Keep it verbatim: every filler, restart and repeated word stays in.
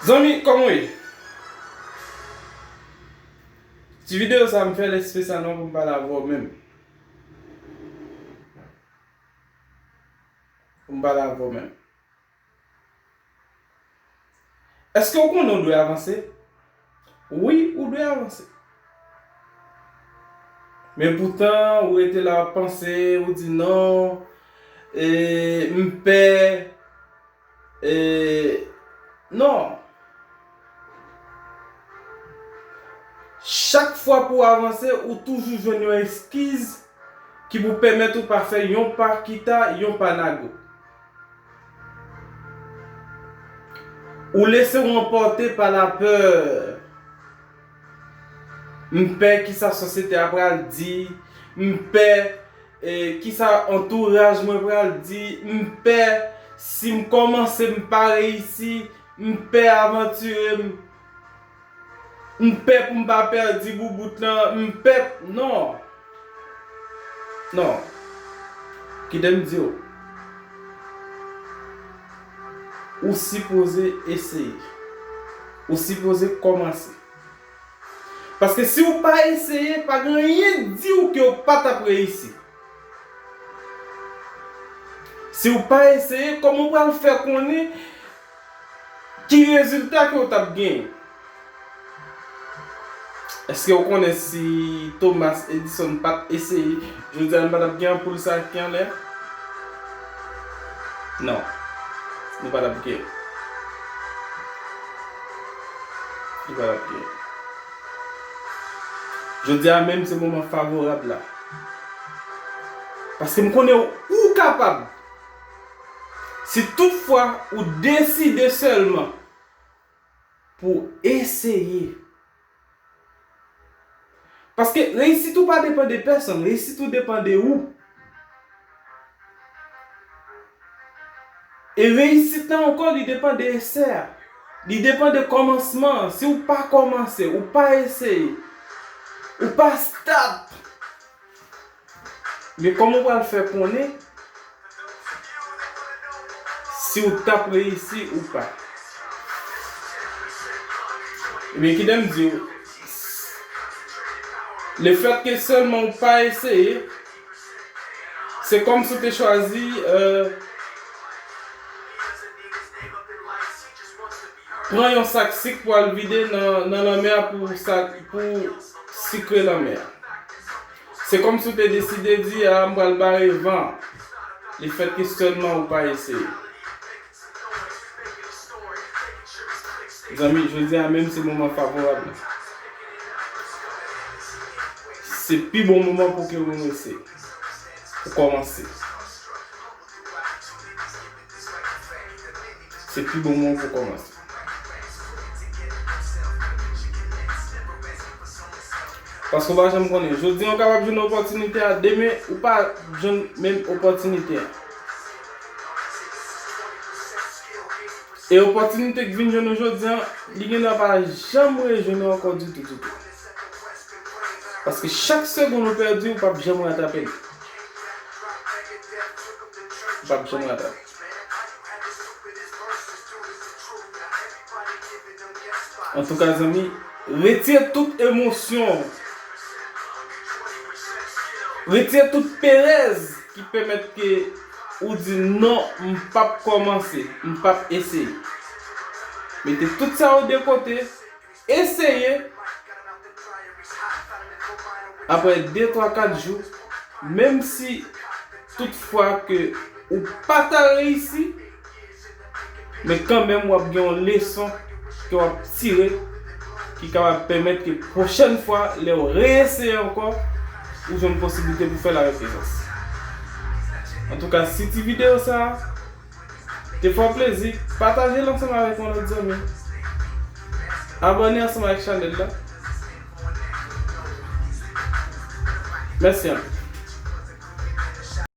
Zanmi, kòman w ye? Ti videyo sa a, m fè l espesyalman pou m pale avè w menm. Pou m pale avè w menm. Èske w konnen w dwe avanse? Wi, ou dwe avanse. Men poutan, ou rete la w ap panse, ou di non, e, m pè, e, non. Chak fwa pou w avanse, ou toujou jwenn yon eskiz ki pou pèmèt ou pa fè yon pa kita, yon pa nago. Ou lese w anpòte pa lapè. M pè kisa sosyete a pral di. M pè, e, kisa antouraj mwen pral di. M pè si m kòmanse m pa reyisi. M pè avantire m. M pè pou m pa pèdi boubout lan. M pè, non. Non. Kite m di w. Ou sipoze eseye. Ou sipoze kòmanse. Paske si w pa eseye, pa gen anyen k di w ke w pa t ap reyisi. Si w pa eseye, kòman w pral fè konnen ki rezilta ke w t ap genyen? Èske w konnen si Thomas Edison pa t eseye, jodi a nou pa t ap gen anpoul sa ki anlè a? Non. Nou pa t ap gen. Nou pa t ap gen. Jodi a menm se moman favorab la. Paske m konnen ou kapab. Si toutfwa ou deside sèlman pou eseye. Paske reyisit ou pa depann de pèsonn, reyisit ou depann de ou. E reyisit lan ankò, li depann de esè a. Li depann de kòmansman an. Si w pa kòmanse, ou pa eseye, ou pa start, men kòman w pral fè konnen si w t ap reyisi ou pa? Ebyen, kite m di w, lefètke sèlman w pa eseye, se kòmsi w te chwazi, euh, pran yon sak sik pou al vide nan, nan lanmè a pou sa, pou sikre lanmè a. Se kòmsi w te deside di, "A, m pral bare van an," lefètke sèlman ou pa eseye. Zanmi, jodi a menm se moman favorab la. Se pi bon moman pou ke w eseye, pou kòmanse. Se pi bon moman pou kòmanse. Paske w pa janm konnen. Jodi a, w kapab jwenn opòtinite a, demen, ou pa jwenn menm opòtinite a. E opòtinite k vin jwenn ou jodi a, li gendwa pa janm rejwenn ou ankò ditou, ditou. Paske chak segonn ou pèdi, ou p ap janm ratrape li. Ou p ap janm ratrape. Antouka, zanmi, retire tout emosyon. Retire tout perèz ki pèmèt ke ou di, "Non, m p ap kòmanse, m p ap eseye." Mete tout sa yo de kote, eseye. Apre de, twa, kat jou, menm si toutfwa ke ou pa ta reyisi, men kanmenm w ap gen yon leson ke w ap tire ki kapab pèmèt ke pwochèn fwa, lè w reyeseye ankò, ou jwenn posiblite pou fè l avèk prezans. Antouka, si ti videyo sa a te fè w plezi, pataje l ansanm avèk yon lòt zanmi. Abòne ansanm avèk chanèl la. Mèsi anpil.